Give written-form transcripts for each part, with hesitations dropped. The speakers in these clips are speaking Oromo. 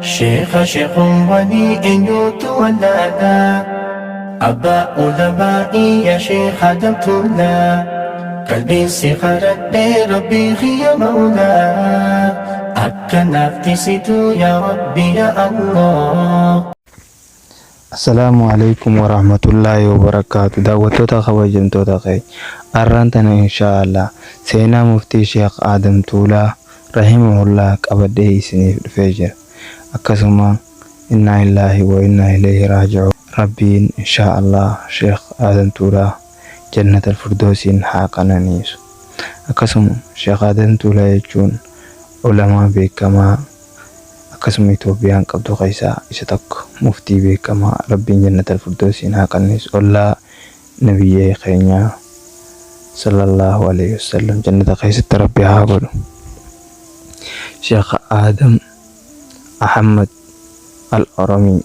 Sheekha sheekhoowwanii eenyutu wallaala? Abbaa ulamaa'ii yaa Sheekh Adam Tuulaa. Qalbiin si kadhadhee Rabbii kiyya Mawlaa. Akka naaf tisitu yaa Rabbi yaa Allah. Assalaamu Aleykum Warahmatullaahi Wabarakaatu Daawwattoota kabajamtoota keenya Arraan tana inshaa Allah seenaa Muftii Sheekh Aadam Tuulaa Rahimahullah qabadhee isiniif dhufee jira. Akkasuma Innaa Lillaahi wa Innaa Ileeyhi Raaji'uun Rabbiin inshaa Allah Sheekh Aadam Tuulaa Jannatal Firdoosiin haa qananiisu. Akkasuma Sheekh Aadam Tuulaa jechuun Ulamaa beekamaa akkasuma Itoophiyaan qabdu keessaa isa tokko muftii beekamaa Rabbiin Jannatal Firdoosiin haa qananiisu ollaa Nabiyyee keenyaa Sallallaahu Aleyhi Wassallam Jannata keessatti Rabbi haa godhu. Sheekh Aadam Ahammad Al-Oromii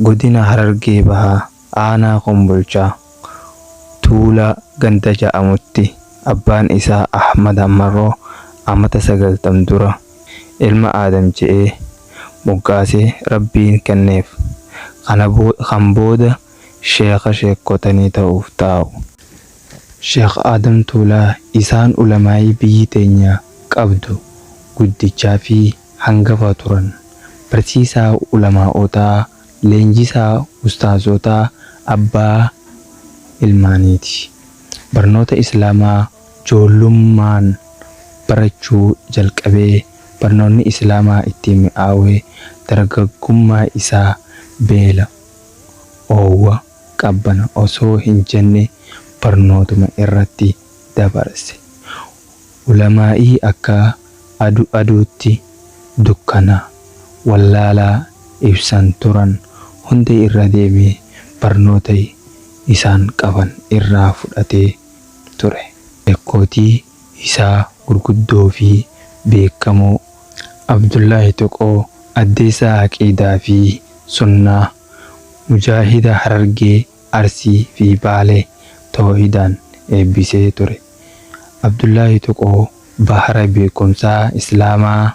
Godina Harargee Bahaa Aanaa Kombolchaa Tuulaa ganda ja'amutti abbaan isaa Ahmad Ammarroo amata 90 dura ilma Aadam je'ee moggaasee Rabbiin kenneef. Kana kan booda sheekha sheekkotanii ta'uuf taa'u. Sheekh Aadam Tuulaa isaan ulamaa'ii biyyi teenya qabdu guddichaa fi hangafa turan. Barsiisaa ulamaa'otaa, leenjisaa ustaazotaa, abbaa ilmaaniiti. Barnoota Islaamaa joollummaan barachuu jalqabee barnoonni Islaamaa itti mi'aawee dargaggummaa isaa beela, oowwa, qabbana osoo hin jenne barnootuma irratti dabarse. Ulamaa'ii akka adu aduutti dukkana wallaalaa ibsan turan hunda irra deemee barnoota isaan qaban irraa fudhatee ture. Sheekkootii isaa gurguddoo fi beekamoo Abdullaahi Tuqoo, Addeessaa Aqiidaa fi Sunnaa, Mujaahida Harargee, Arsii fi Baalee Toohidaan eebbisee ture. Abdullaahi Tuqoo bahara beekkomsaa Islaamaa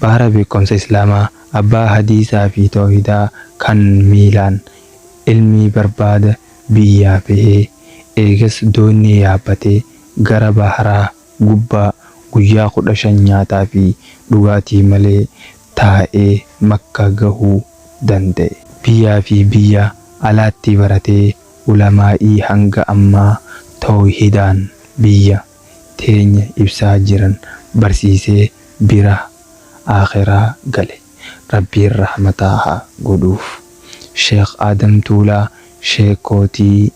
Bahara beekkomsa Islaamaa, abbaa Hadiisaa fi Toohidaa kan miilaan ilmii barbaada biyyaa bahee, eegas doonnii yaabbatee gara baharaa gubbaa guyyaa 15 nyaataa fi dhugaatii malee taa'ee Makka gahuu danda'e. Biyyaa fi biyya alaatti baratee ulamaa'ii hanga ammaa Toohidaan biyya teenya ibsaa jiran barsiisee bira aakhiraa gale. Rabbiin rahmata haa godhuuf. Sheekh Aadam Tuulaa sheekkootii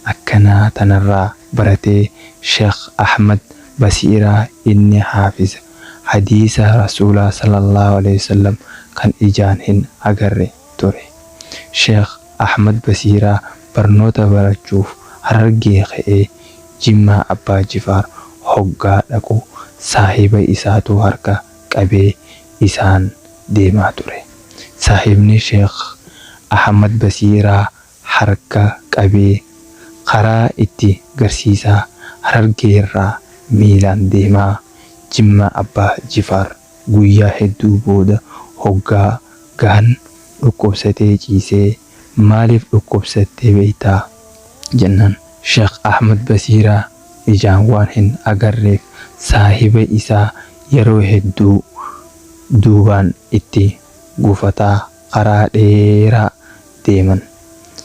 akkanaa tanarraa baratee Sheekh Ahmad Basiiraa inni haafiza hadiisa Rasuulaa sallallaahu aleyhi wasallam kan ijaan hin agarre ture. Sheekh Ahmad Basiiraa barnoota barachuuf Harargee ka'ee Jimmaa Abbaa Jifaar hoggaa dhaqu saahiba isaatu harka qabee isaan deemaa ture. Saahibni Sheekh Ahmad Basiiraa harka qabee karaa itti garsiisaa Harargeerraa miilaan deemaa Jimmaa Abbaa Jifaar guyyaa hedduu booda hoggaa gahan dhukkubsatee ciisee maaliif dhukkubsatte beeytaa? Jennaan Sheekh Ahmad Basiiraa ijaan waan hin agarreef saahiba isaa yeroo hedduu duubaan itti gufataa karaa dheeraa deeman.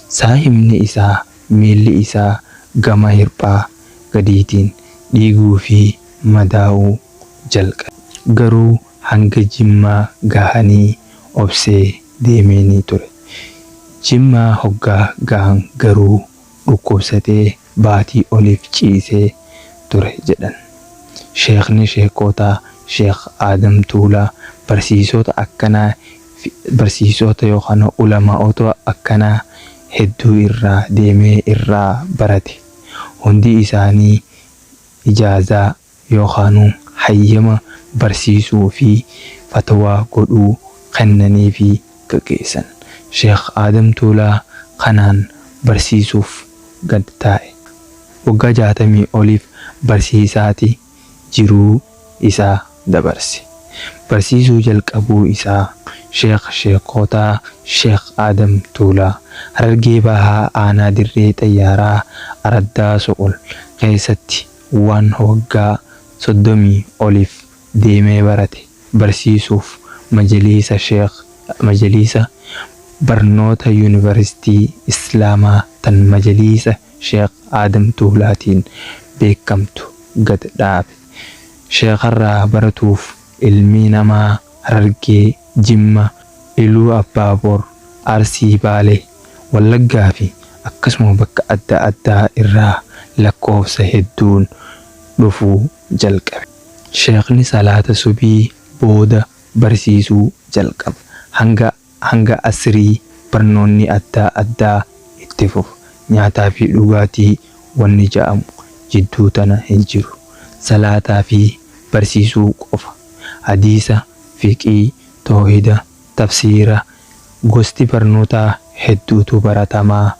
Saahibni isaa miilli isaa gama hirphaa gadiitiin dhiiguu fi madaa'uu jalqabe. Garuu hanga Jimmaa gahanii obsee deemeenii ture. Jimmaa hoggaa gahan garuu dhukkubsatee baatii oliif ciisee ture jedhan. Sheekhni sheekkootaa Sheekh Aadam Tuulaa barsiisota akkanaa barsiisota yookaan ulamaa'ota akkanaa hedduu irraa deemee irraa barate. Hundi isaanii ijaazaa yookaanuu hayyama barsiisuu fi fatwaa godhuu kennaniifii gaggeessan. Sheekh Aadam Tuulaa kanaan barsiisuuf gad taa'e. Waggaa 60 oliif barsiisaati jiruu isaa dabarse. Barsiisuu jalqabuu isaa Sheekh Sheekkootaa Sheekh Aadam Tuulaa Harargee Bahaa Aanaa Dirree Xayyaaraa Araddaa Soqol keessatti waan waggaa 30 oliif deemee barate barsiisuuf Majaliisa Sheekh Majaliisa Barnoota Yuunivarsiitii Islaamaa tan Majaliisa Sheekh Aadam Tuulaatiin beekkamtu gad dhaabe. Sheekharraa baratuuf ilmi namaa Harargee, Jimma, Iluu Abbaa Boor, Arsii, Baale, Wallaggaa fi akkasuma bakka adda addaa irraa lakkoofsa hedduun dhufuu jalqabe. Sheekhni salaata subii booda barsiisuu jalqaba. Hanga hanga asrii barnoonni adda addaa itti fufa. Nyaataa fi dhugaatii wanni ja'amu jidduu tana hin jiru. Salaataa fi barsiisuu qofa. Hadiisa, fiqhii, toohida, tafsiira, gosti barnootaa hedduutu baratama.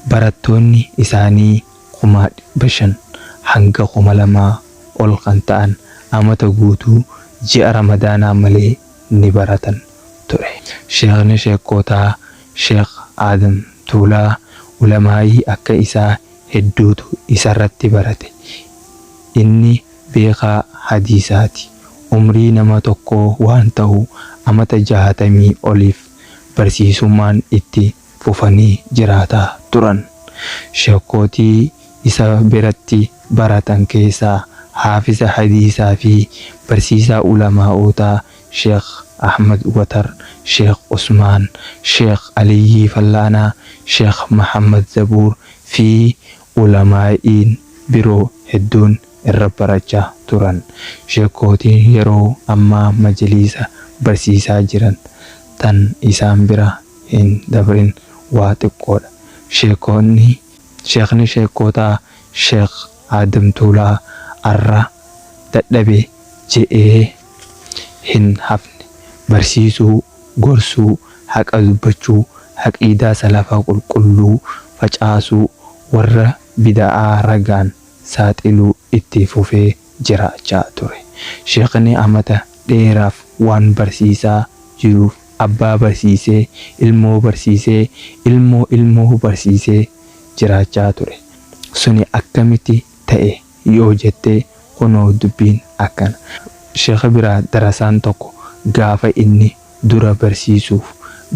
Barattoonni isaanii 500,000 hanga 2,000 ol kan ta'an amata guutuu ji'a Ramadaanaa malee ni baratan ture. Sheekhni sheekkootaa Sheekh Aadam Tuulaa ulamaa'ii akka isaa hedduutu isarratti barate. Inni beekaa hadiisaati. Umrii nama tokkoo waan ta'u amata jahaatamii oliif barsiisummaan itti fufanii jiraataa turan. Sheekkootii isa biratti baratan keessaa Haafiza Hadiisaa fi barsiisaa ulamaa'ootaa Sheekh Ahmad Watar, Sheekh Usmaan, Sheekh Aliyyii Fallaanaa, Sheekh Mahammad Zabuur fi ulamaa'iin biroo hedduun irra barachaa turan. Sheekkootiin yeroo ammaa majliisa barsiisaa jiran tan isaan bira hin dabrin waa xiqqoodha. Sheekonni Sheekhni sheekkootaa Sheekh Aadam Tuulaa arra dadhabe je'ee hin hafne. Barsiisuu, gorsuu, haqa dubbachuu, aqiidaa salafaa qulqulluu facaasuu, warra bida'aa ragaan saaxiluu itti fufee jiraachaa ture. Sheekhni amata dheeraaf waan barsiisaa jiruuf abbaa barsiisee, ilmoo barsiisee, ilmoo ilmoo barsiisee jiraachaa ture. Suni akkamitti ta'e yoo jette kunoo dubbiin akkana. Sheekha biraa darasaan tokko gaafa inni dura barsiisuuf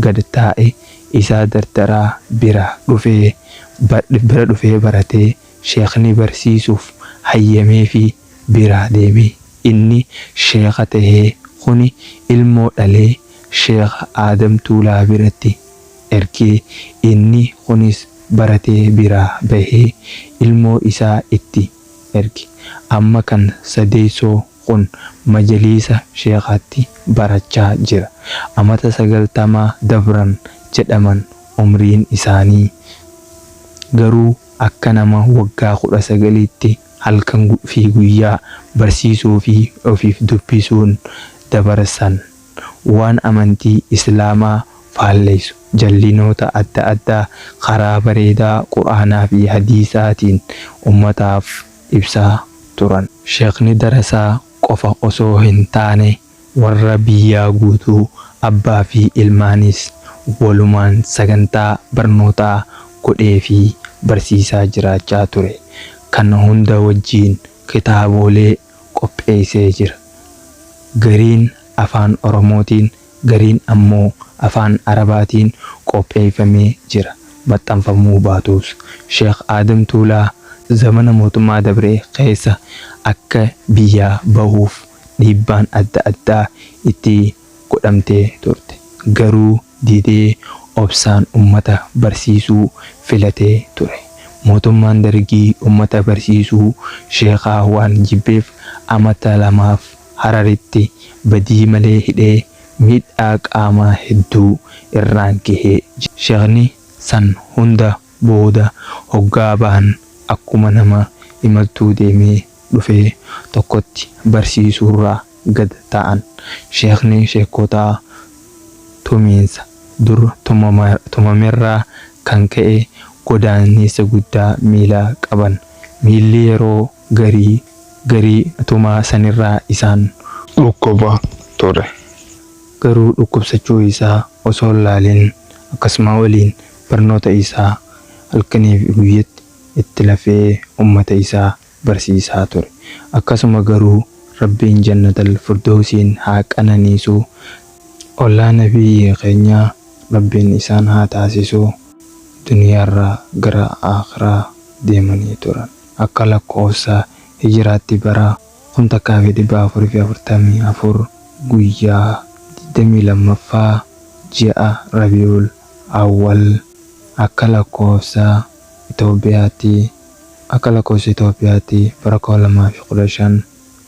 gad taa'e isaa dardaraa bira dhufee bira dhufee baratee sheekhni barsiisuuf hayyameefii biraa deeme. Inni sheekha tahee kuni ilmoo dhalee Sheekh Aadam Tuulaa biratti ergee inni kunis baratee biraa bahee ilmoo isaa itti erge. Amma kan sadeessoo kun majaliisa sheekhaatti barachaa jira. Amata 90 dabran jedhaman umriin isaanii. Garuu akka nama waggaa 19tti halkan fi guyyaa barsiisuu fi ofiif dubbisuun dabarsan. Waan amantii Islaamaa faalleysu, jallinoota adda addaa karaa bareedaa Qur'aanaa fi Hadiisaatiin ummataaf ibsaa turan. Sheekhni darasaa qofa osoo hin taane warra biyyaa guutuu abbaa fi ilmaanis walumaan sagantaa barnootaa godheefii barsiisaa jiraachaa ture. Kana hunda wajjiin kitaaboolee qopheessee jira. Gariin Afaan Oromootiin gariin ammoo Afaan Arabaatiin qopheeffamee jira. Maxxanfamuu baatuus. Sheekh Aadam Tuulaa zamana mootummaa dabre keessa akka biyyaa bahuuf dhiibbaan adda addaa itti godhamtee turte. Garuu didee obsaan ummata barsiisuu filatee ture. Mootummaan Dargii ummata barsiisuu Sheekhaa waan jibbeef amata lamaaf Hararitti badii malee hidhee miidhaa qaamaa hedduu irraan gahee jira. Sheekhni san hunda booda hoggaa bahan akkuma nama imaltuu deemee dhufee tokkotti barsiisuurraa gad taa'an. Sheekhni sheekkotaa tumiinsa dur tumamerraa kan ka'e godaannisa guddaa miilaa qaban. Miilli yeroo garii garii tumaa sanirraa isaan. dhukkuba. ture. Garuu dhukkubsachuu isaa osoo hin laalin akkasuma waliin barnoota isaa halkanii fi guyyatti itti lafee ummata isaa barsiisaa ture. Akkasuma garuu Rabbiin Jannatal Firdowsiin haa qananiisu. Ollaa Nabiyyii keenyaa Rabbiin isaan haa taasisu. Duniyaarraa gara Aakhiraa deemanii turan. Akka lakkoofsa Hijraatti bara 1444 guyyaa 22ffaa ji'a Rabiul Awwal akka lakkoofsa Itoophiyaatti akka lakkoofsa Itoophiyaatti bara 2015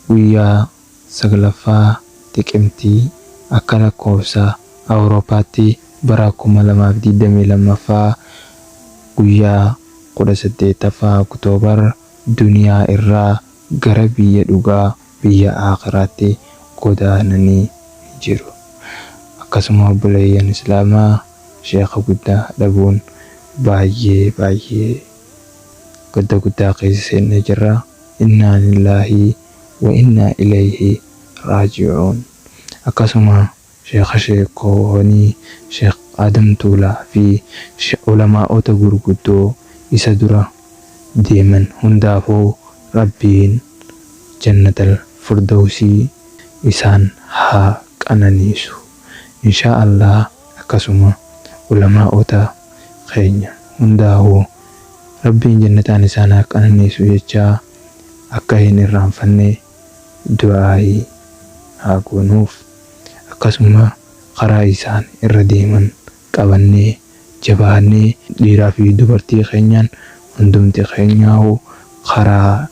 guyyaa 9ffaa Xiqimtii akka lakkoofsa Awurooppaatti bara 2022ffaa guyyaa 18ffaa Oktoobar duniyaa irraa gara biyya dhugaa biyya Aakhiraatti godaananii jiru. Akkasuma obboleeyyan Islaamaa sheekha guddaa dhabuun baayyee baayyee gadda guddaa keessa seennee jirra. Innaa lillaahi wa innaa ilayhi raaji'uun. Akkasuma sheekha sheekkoowwanii Sheekh Aadam Tuulaa fi ulamaa'ota gurguddoo isa dura deeman hundaafuu Rabbiin Jannatal Firdowsii isaan haa qananiisu. Inshaa Allaah akkasuma ulamaa'ota keenya hundaahuu Rabbiin jannataan isaan haa qananiisu jechaa akka hin irraanfanne du'aa'ii haa goonuuf. Akkasuma karaa isaan irra deeman qabannee jabaannee dhiiraa fi dubartii keenyaan hundumti keenyaahuu karaa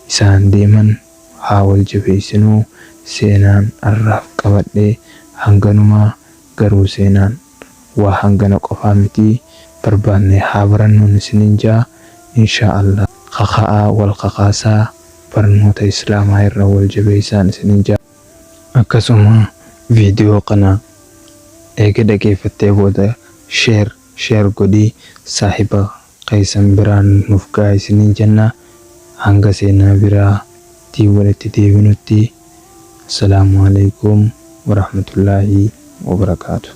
isaan deeman haa wal jabeessinuu. Seenaan arraaf qabadhe hanganumaa garuu seenaan waa hangana qofaa miti barbaannee haa barannuun isiniin ja'a inshaa Allah kaka'aa wal kakaasaa barnoota islaamaa irra wal jabeessaan isiniin ja'a. Akkasuma video kana eega dhageeffattee booda share share godhii saahiba keessan biraan nuuf gahaa isiniin jenna. Hanga seenaa biraa tiin walitti deebinutti Assalaamu Aleeykum Warahmatullaahi Wabarakaatuh.